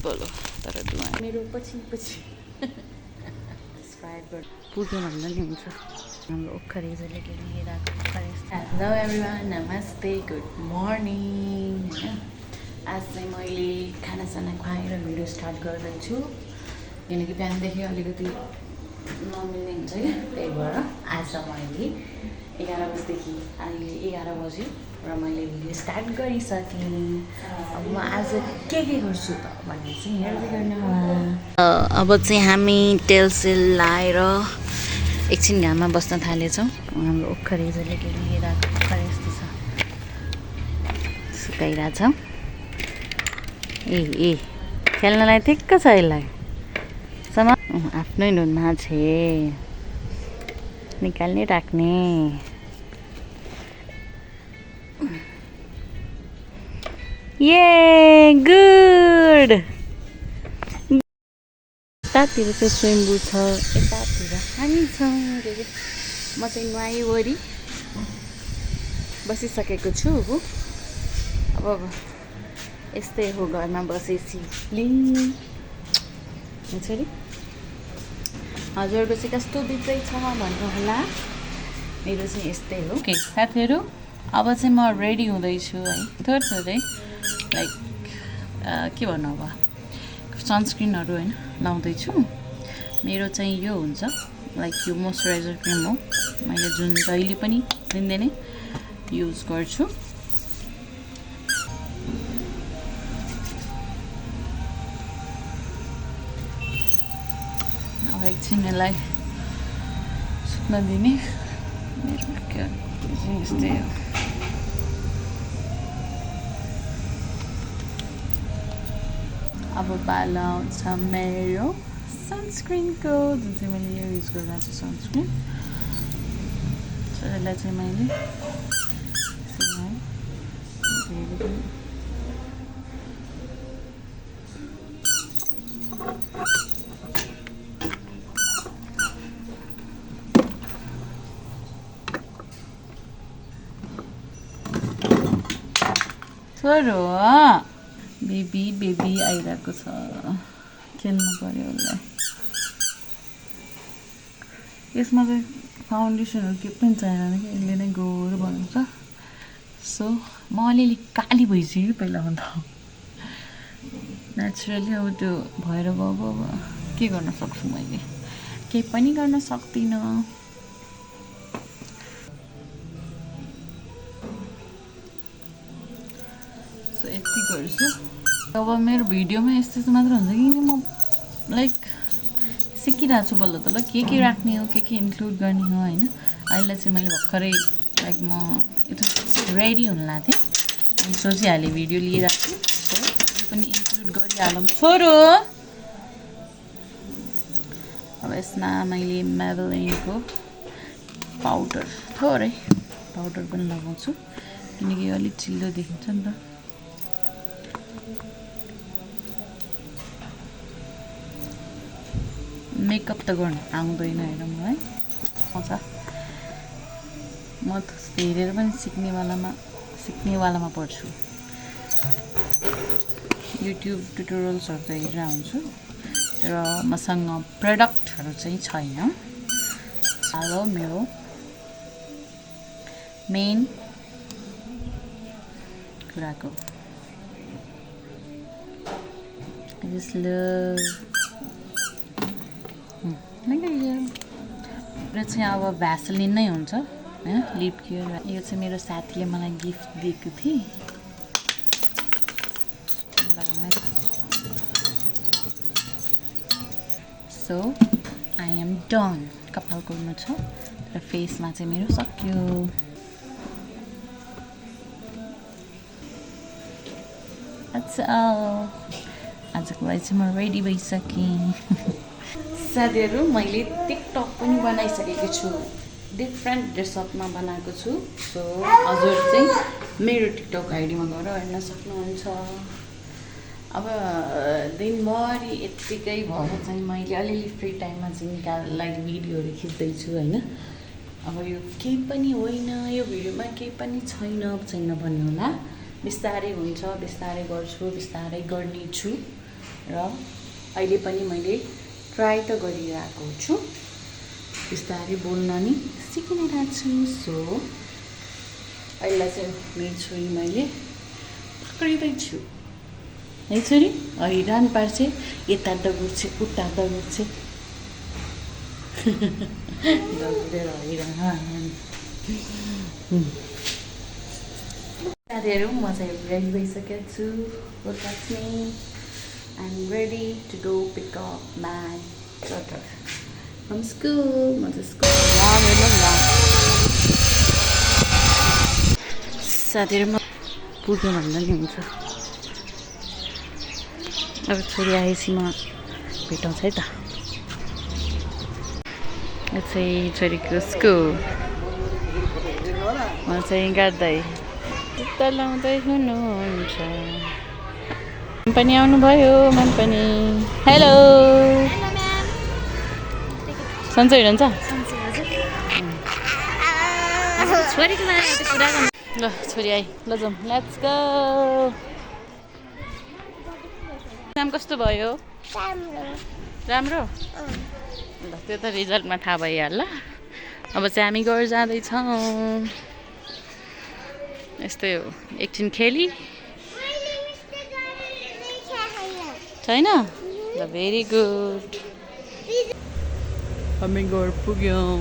बलो तर दुआ मेरो पछि सब्सक्राइब गर पुग्यो भन्दा नि हुन्छ हाम्रो ओखरेजले के लिइरहेको हेलो एभ्रिवान नमस्ते गुड मर्निङ आज चाहिँ मैले खानासाना खुवाएर भिडियो स्टार्ट गर्दैछु किनकि बिहानदेखि अलिकति नमिल्ने हुन्छ क्या त्यही भएर आज मैले 11 बजीदेखि अहिले 11 बज्यो र मैले भिडियो स्टार्ट गरिसकेँ अब म आज के गर्छु त भन्ने चाहिँ हेर्दै गर्नु होला अब चाहिँ हामी तेलसेल लाएर एकछिन घाममा बस्न थालेछौँ हाम्रो ओखरेजले के लिइरहेको ओखर यस्तो छ सुकाइरहेछ ए खेल्नलाई ठिक्क छ यसलाई आफ्नै नुनमा छे निकाल्ने राख्ने ये गुड यतातिर चाहिँ स्विमिङ छ यतातिर हामी छौँ म चाहिँ नुहाइवरी बसिसकेको छु अब यस्तै हो घरमा बसेपछि हुन्छ नि हजुरको चाहिँ कस्तो बित्दैछ भन्नु होला मेरो चाहिँ यस्तै हो के साथीहरू अब चाहिँ म रेडी हुँदैछु है थोरै लाइक के भन्नु अब सनस्क्रिनहरू होइन लाउँदैछु मेरो चाहिँ यो हुन्छ लाइक यो मोइस्चराइजर क्रिम हो मैले जुन जहिले पनि दिनदिनै युज गर्छु एकछिन यसलाई सुत्न दिने मेरो चाहिँ यस्तै हो अब बाल आउँछ मेरो सनस्क्रिनको जुन चाहिँ मैले यो युज गरिरहेको छु सनस्क्रिन यसलाई चाहिँ मैले छोरो बेबी आइरहेको छ खेल्नु पर्यो उसलाई यसमा चाहिँ फाउन्डेसनहरू के पनि चाहिँदैन कि यसले नै गोरो बनाउँछ सो म अलिअलि काली भइसक्यो पहिलाभन्दा नेचुरली अब त्यो भएर गयो अब के गर्न सक्छु मैले केही पनि गर्न सक्दिनँ यति गर्छु अब मेरो भिडियोमा यस्तो मात्र हुन्छ कि म लाइक सिकिरहेको छु बल्ल तल के राख्ने हो के इन्क्लुड गर्ने हो होइन अहिले चाहिँ मैले भर्खरै लाइक म यता रेडी हुन लाग्थेँ अनि सोचिहालेँ भिडियो लिइरहेको छु सो यो पनि इन्क्लुड गरिहालौँ छोरो अब यसमा मैले मेबेलिनको पाउडर थोरै पाउडर पनि लगाउँछु किनकि अलिक चिल्लो देखिन्छ नि त मेकअप त गर्नु आउँदैन हेर मलाई आउँछ म त हेरेर पनि सिक्नेवालामा पढ्छु युट्युब ट्युटोरियल्सहरू त हेरेर आउँछु तर मसँग प्रडक्टहरू चाहिँ छैन हेलो मेरो मेन कुराको र चाहिँ अब भ्यासलिन नै हुन्छ होइन लिप केयर यो चाहिँ मेरो साथीले मलाई गिफ्ट दिएको थिए सो आई एम डन कपाल कोर्नु छ र फेसमा चाहिँ मेरो सक्यो आजको लागि चाहिँ म रेडी भइसकेँ साथीहरू मैले टिकटक पनि बनाइसकेको छु डिफ्रेन्ट ड्रेसअपमा बनाएको छु सो हजुर चाहिँ मेरो टिकटक आइडीमा गएर हेर्न सक्नुहुन्छ अब दिनभरि यत्तिकै भएर चाहिँ मैले अलिअलि फ्री टाइममा चाहिँ लाइक भिडियोहरू खिच्दैछु होइन अब यो केही पनि होइन यो भिडियोमा केही पनि छैन भन्नु होला बिस्तारै हुन्छ बिस्तारै गर्छु बिस्तारै गर्नेछु र अहिले पनि मैले ट्राई त गरिरहेको छु, बिस्तारै बोल्न नि सिकि नै रहेको छु। सो अहिले चाहिँ मेरो छोरी मैले पक्रिँदैछु है छोरी, हैरान पार्छ, यता दगुर्छे उता दगुर्छे दगुरेर हैरान। साथीहरू म चाहिँ रेडी भइसकेको छु, I am ready to go pick up my daughter from school. म चाहिँ स्कुल साथीहरू म पुग्यो भन्दा नि हुन्छ। अब छोरी आएपछि म भेटाउँछ है त। यो चाहिँ छोरीको स्कुल। म चाहिँ गाड्दै जुत्ता लाउँदै हुनुहुन्छ। मन पनि आउनुभयो, मन पनि। हेलो सन्चै हुनुहुन्छ? ल छोरी आइ, ल जाउँ, लेट्स गो। नाम कस्तो भयो? राम्रो। ल त्यो त रिजल्टमा थाहा भइहाल्ला। अब चाहिँ हामी घर जाँदैछौँ। यस्तै हो, एकछिन खेली छैन। ल भेरी गुड। हामी घर पुग्यौँ।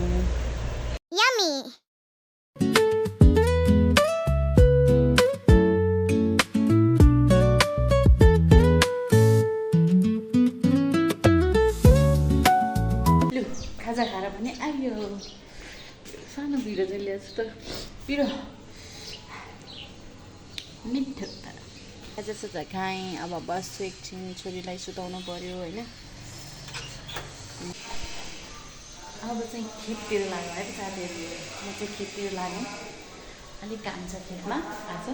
खाजा खाएर पनि आइयो। सानो भिडियो चाहिँ ल्याएको छु त, पिरो मिठो। तर खाजा साजा खाएँ, अब बस्छु एकछिन, छोरीलाई सुताउनु पऱ्यो होइन। अब चाहिँ खेततिर लाग्यो है साथीहरू। म चाहिँ खेततिर लागेँ, अलिक काम छ खेतमा आज।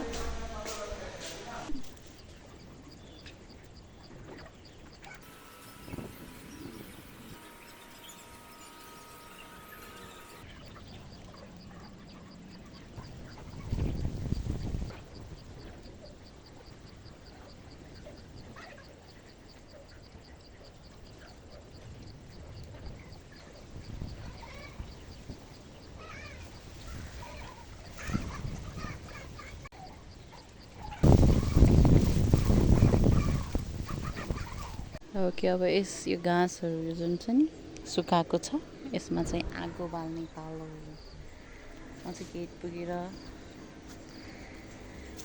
ओके, अब यो घाँसहरू जुन छ नि सुकाएको छ, यसमा चाहिँ आगो बाल्ने पालो। म चाहिँ गेट पुगेर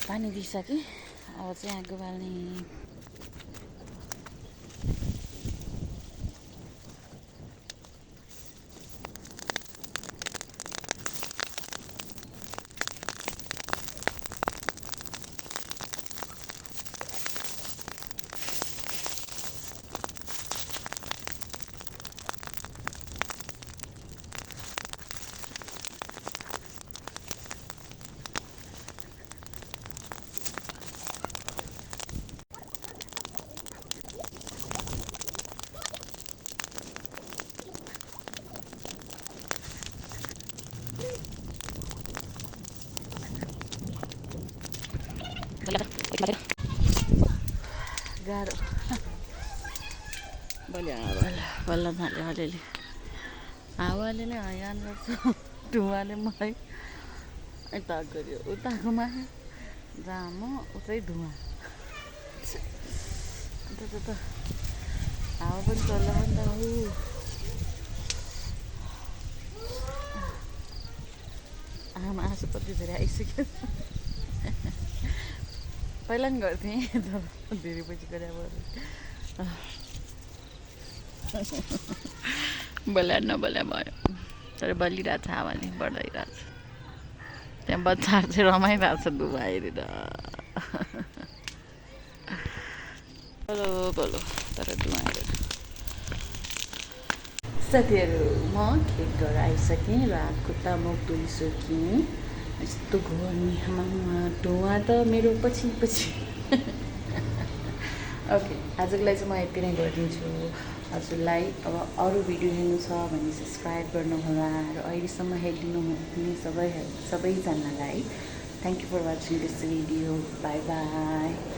पानी दिइसकेँ, अब चाहिँ आगो बाल्ने। गाह्रो बल्ल थाल्यो अलिअलि। हावाले नै हैरान गर्छ, धुवाले मलाई यता गऱ्यो उताकोमा जाम, उतै धुवा। अन्त त हावा पनि चल्ला पनि त हो। आमा आँसु कति धेरै आइसक्यो। पहिला पनि गर्थेँ, तर धेरै पछि गरे अब बोल्या नबोल्या भयो। तर बलिरहेको छ, हावाले बढ्दैरहेको छ। त्यहाँ बच्चाहरू चाहिँ रमाइरहेको छ धुवा हेरेर। बलो बलो तर धुवा हेरेर। साथीहरू म खेत घर आइसकेँ र हात खुट्टा मुख धोइसकेँ। यस्तो घुर्ने आमामा धुवा त मेरो पछि पछि। ओके, आजको लागि चाहिँ म यति नै गरिदिन्छु हजुरलाई। अब अरू भिडियो हेर्नु छ भने सब्सक्राइब गर्नुहोला र अहिलेसम्म हेरिदिनु हुने सबैजनालाई thank you for watching this video. Bye by.